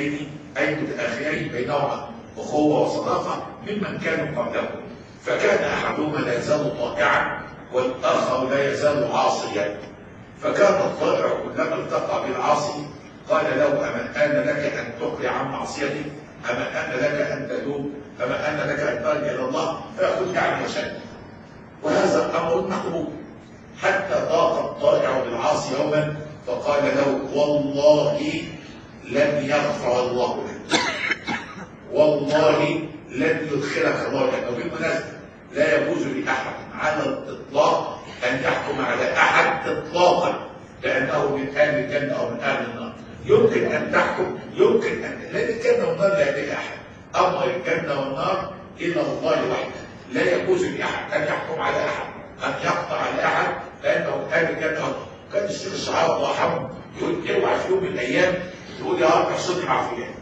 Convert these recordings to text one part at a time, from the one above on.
اخوين اي متاخرين بينهما اخوه وصداقه ممن كانوا قبلهم، فكان احدهما لا يزال طائعا والاخر لا يزال عاصيا. فكان الطائع كلما التقى بالعاصي قال له: اما ان لك ان تقلع عن معصيتي؟ اما ان لك ان تتوب؟ اما ان لك ان ترجع الى الله؟ فيقول: نعم وشأن. وهذا امر مقبول. حتى ضاق الطائع بالعاصي يوما فقال له: والله لن يغفر الله لك، والله لن يدخلك الله لك. وبالمناسبه لا يجوز لاحد على الاطلاق ان يحكم على احد اطلاقا لانه من اهل الجنه او من اهل النار. يمكن ان تحكم، يمكن ان، لان الجنه والنار لا يدري احد، امر الجنه والنار الى الله وحده. لا يجوز لاحد ان يحكم على احد، ان يقطع على احد لانه من اهل الجنه والنار. كان الشيخ الشعراوي الله يرحمه يقول: اوعى في يوم من الايام تقول يا رب احصدني مع فلان.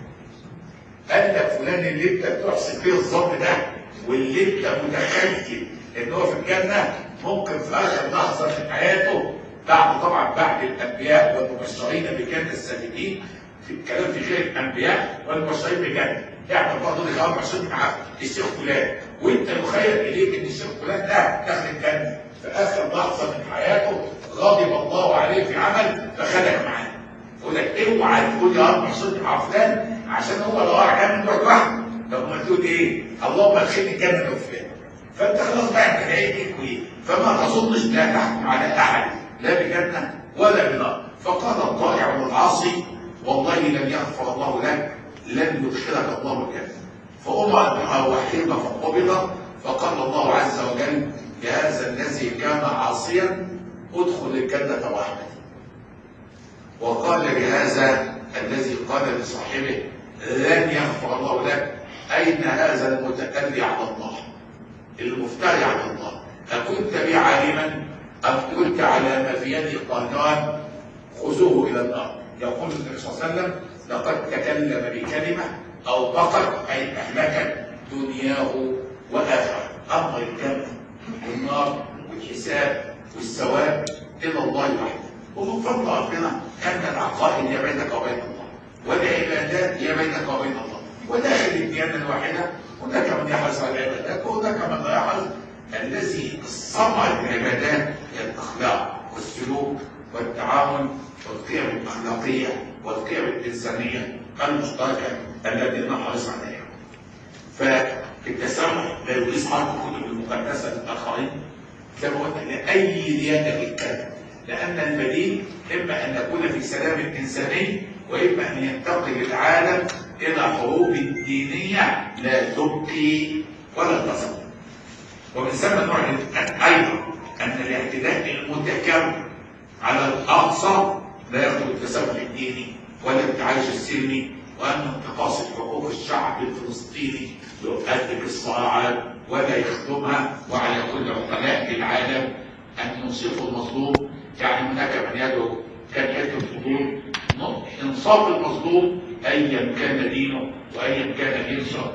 قال لك فلان اللي انت بتحسن فيه الظن ده واللي انت متخيل ان هو في الجنه ممكن في اخر لحظه من حياته بعد الانبياء والمبشرين بجنه السابقين، في الكلام في خير الانبياء والمبشرين بجنه، يعني برضه اللي قال احصدني مع الشيخ فلان، وانت مخيل اليك ان الشيخ فلان ده دخل الجنه في اخر لحظه من حياته غضب الله عليه في عمل فخلق معاه. يقول لك اوعى تقول يا رب احصدني مع فلان عشان هو لو راح كان يقعد لوحده. طب ما تقول ايه؟ اللهم ادخلني الجنه لو فلان. فانت خلاص بقى انت لقيت ايه؟ فما تظنش لا تحكم على احد لا بجنه ولا بنار. فقال الطائع والعاصي: والله لن يغفر الله لك، لن يدخلك الله الجنه. فامر بها وحيده فقبض، فقال الله عز وجل: لهذا الذي كان عاصيا ادخل الجنه وحدك. وقال لهذا الذي قال لصاحبه: لن يغفر الله لك، اين هذا المتألي على الله المفتري على الله؟ أكنت بي عالما أم كنت على ما في يدي قادرا؟ خذوه إلى النار. يقول النبي صلى الله عليه وسلم: لقد تكلم بكلمة أو بقت أي أهلكت دنياه وآخرة. أمر الجنة والنار والحساب والثواب إلى الله وحده. ومن فضل ربنا أن العقائد هي بينك وبين الله، والعبادات هي بينك وبين الله. وداخل الديانة الواحدة هناك من يحرص على العبادات وهناك من لا يحرص. الذي صنع العبادات هي الأخلاق والسلوك والتعامل والقيم الأخلاقية والقيم الإنسانية المشتركة التي نحرص عليها. فالتسامح لا يقيس حرف الكتب المقدسة للآخرين كما قلنا لأي ديانة بالكامل، لأن البديل إما أن نكون في سلام إنساني وإما أن ينتقل العالم إلى حروب دينية لا تبقي ولا تصل. ومن ثم نعلن أيضا أن الاعتداء المتكرر على الأقصى لا يخلو التسامح الديني ولا التعايش السلمي، وأن انتقاص حقوق الشعب الفلسطيني يؤدي الصراعات ولا يخدمها. وعلى كل عقلاء العالم أن ينصفوا المظلوم. يعني هناك من يدعو كان يدعو الحضور انصاف المظلوم ايا كان دينه وايا كان جنسه